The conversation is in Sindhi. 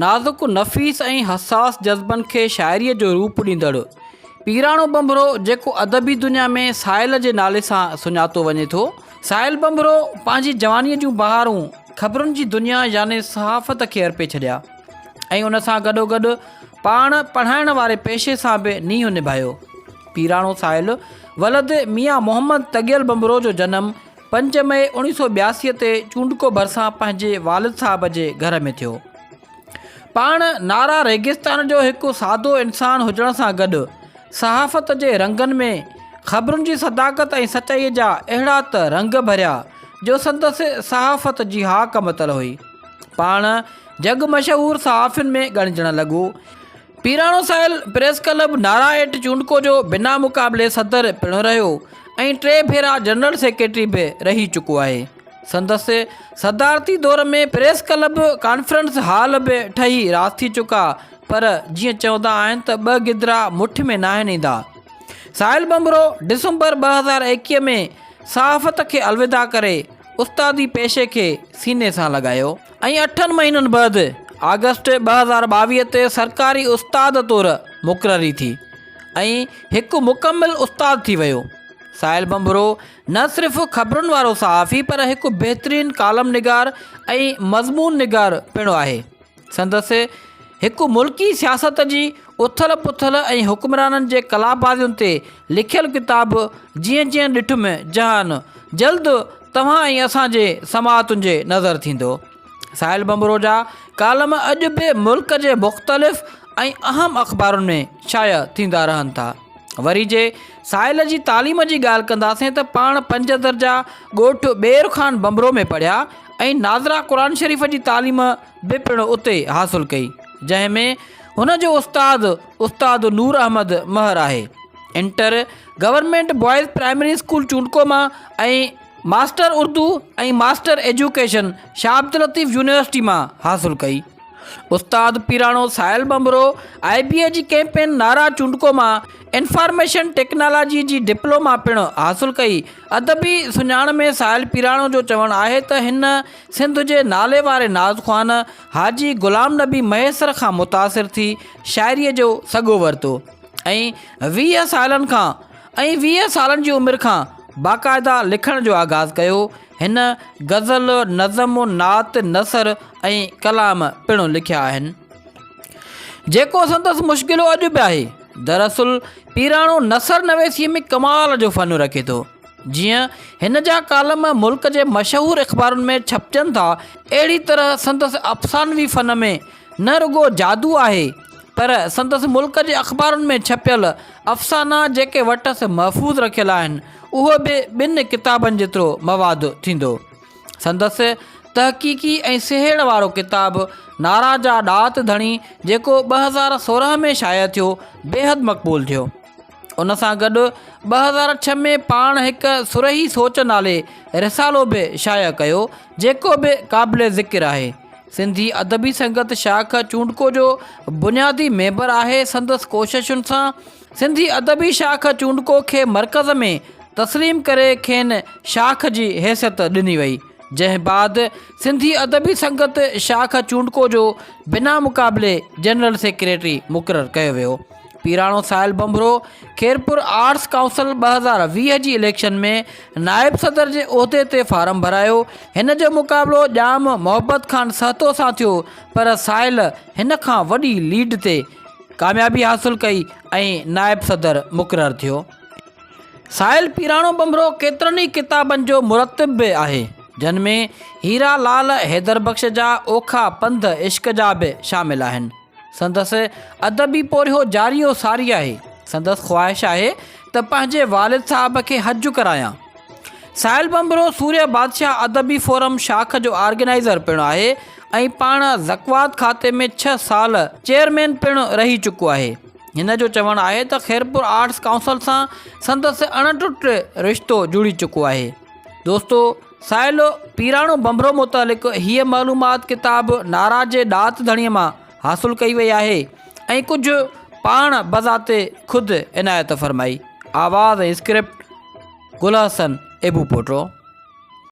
نازڪ، نفيس ۽ حساس جذبن کي شاعريء جو روپ ڏيندڙ پيراڻو ڀنڀرو جيڪو ادبي دنيا ۾ سائل جي نالي سان سڃاتو وڃي ٿو. سائل ڀنڀرو پنهنجي جوانيء جون بهارون خبرن جي دنيا يعني صحافت کي ارپي ڇڏيا ۽ ان سان گڏوگڏ پاڻ پڙهائڻ واري پيشي سان به نينهن نڀايو. پيراڻو سائل ولد ميان محمد تڳيل ڀنڀرو جو جنم پنج مئي اوڻيهه سو 82 تي چونڊڪو ڀرسان پنهنجي والد صاحب جي گهر ۾ ٿيو. پاڻ نارا ريگستان جو هڪ سادو انسان هجڻ سان گڏ صحافت جي رنگن ۾ خبرن جي صداقت ۽ سچائي جا اهڙا ته رنگ ڀريا جو سندس صحافت جي هاڪ متل هئي. پاڻ جڳ مشهور صحافين ۾ ڳڻجڻ لڳو. Pirano Sahil press club Nara at Chondko جو بنا مقابلي صدر پڻ رهيو ۽ ٽي ڀيرا جنرل سيڪريٽري به رهي چڪو آهي. سندس صدارتي دور ۾ پريس ڪلب ڪانفرنس هال به ٺهي راس ٿي چڪا پر جيئن چوندا آهن ته ٻه گدرا مٺ ۾ ناهن ايندا. ساحل ڀنڀرو ڊسمبر 2021 ۾ صحافت کي الوداع ڪري استادي پيشي کي سيني سان لڳايو. ۽ اٺن مهينن بعد آگسٽ 2022 تي سرڪاري استاد طور مقرري ٿي ۽ هڪ مڪمل استاد ٿي ويو. ساحل ڀنڀرو نه صرف خبرن وارو صحافي پر هڪ بهترين ڪالم نگار ۽ مضمون نگار پڻ آهي. سندس هڪ ملڪي سياست جي اٿل پٿل ۽ حڪمرانن جي قلابازين تي لکيل ڪتاب جيئن جيئن ڏٺم جهان جلد توهان ۽ اسان جي سماعتن جي نظر ٿيندو. ساحل ڀنڀرو جا ڪالم اڄ به ملڪ جي مختلف ۽ اهم اخبارن ۾ شايع ٿيندا رهن ٿا. وري جي ساحل جي تعليم جي ڳالهه ڪنداسين ته پاڻ پنج درجا ڳوٺ ٻير خان ڀنڀرو ۾ پڙهيا ۽ ناظره قرآن شريف جي تعليم به پڻ اتي حاصل ڪئي، جنهن ۾ هن جو استاد استاد نور احمد مهر آهي. Inter government boys primary school Chondko مان ۽ master Urdu ۽ master education Shah Abdul Latif university مان حاصل ڪئي. استاد پيراڻو ساحل ڀنڀرو آء بي اي جي ڪئمپين نارا چونڊڪو مان انفارميشن ٽيڪنالاجي جي ڊپلوما پڻ حاصل ڪئي. ادبي سڃاڻ ۾ ساحل پيراڻو جو چوڻ آهي ته هن سنڌ جي نالي واري ناز خوان حاجي غلام نبي مهيسر کان متاثر ٿي شاعريء جو سڳو ورتو ۽ 20 سالن کان ۽ 20 سالن جي عمر کان باقاعده لکڻ جو آغاز ڪيو. هن غزل، نظم، نعت، نثر ۽ ڪلام پڻ لکيا آهن. جيڪو سندس مشغلو اڄ به آهي. دراصل پيراڻو نثر نويسيء ۾ ڪمال جو فن رکي ٿو. جيئن هن جا ڪالم ملڪ جي مشهور اخبارن ۾ ڇپجن ٿا، اهڙي طرح سندس افسانوي فن ۾ نه رڳو جادو آهي، پر سندس ملڪ جي اخبارن ۾ ڇپيل افسانا جيڪي وٽس محفوظ رکيل آهن، اهو به ٻن ڪتابن جيترو مواد ٿيندو. سندس تحقيقي ۽ سهيڙ وارو ڪتاب نارا جا ڏات ڌڻي جيڪو 2016 ۾ شايع ٿيو، بيحد مقبول ٿيو. ان سان گڏ 2006 ۾ پاڻ هڪ سرهي سوچ نالي رسالو به شايع ڪيو، جيڪو به قابل ذڪر آهي. سنڌي ادبي سنگت شاخ چونڊڪو جو بنيادي ميمبر آهي. سندس ڪوششن سان سنڌي ادبي شاخ چونڊڪو کي مرڪز ۾ تسليم ڪري کين شاخ جي حيثيت ڏني وئي، جنهن بعد سنڌي ادبي سنگت شاخ چونڊڪو جو بنا مقابلي جنرل سيڪريٽري مقرر ڪيو ويو. پيراڻو ساحل ڀنڀرو خيرپور آرٽس ڪائونسل 2020 جي اليڪشن ۾ نائب صدر جي عهدي تي فارم ڀرايو. هن جو مقابلو ڄام محبت خان سهتو سان ٿيو پر ساحل هن کان وڏي ليڊ تي ڪاميابي حاصل ڪئي ۽ نائب صدر مقرر ٿيو. ساحل پيراڻو ڀنڀرو ڪيترن ئي ڪتابن جو مرتب به آهي جن ۾ هيرا لال حيدر بخش جا اوکا پنڌ عشق جا به شامل آهن. سندس ادبي پورهيو جاري و ساري آهي. سندس خواهش آهي ته پنهنجي والد صاحب کي حج ڪرايان. ساحل ڀنڀرو سورهيه بادشاهه ادبي فورم شاخ جو آرگنائيزر پڻ آهي ۽ پاڻ زڪوات کاتي ۾ ڇهه سال چيئرمين پڻ رهي چڪو آهي. هن جو چوڻ آهي ته خيرپور آرٽس ڪائونسل سان سندس اڻ ٽٽ رشتو جڙي چڪو آهي. دوستو! سائل پيراڻو ڀنڀرو متعلق هيء معلومات ڪتاب نارا جي ڏات ڌڻيء مان حاصل ڪئي وئي آهي ۽ ڪجهه پاڻ بذات خود عنايت فرمائي. آواز ۽ اسڪرپٽ، گل حسن ايبوپوٽو.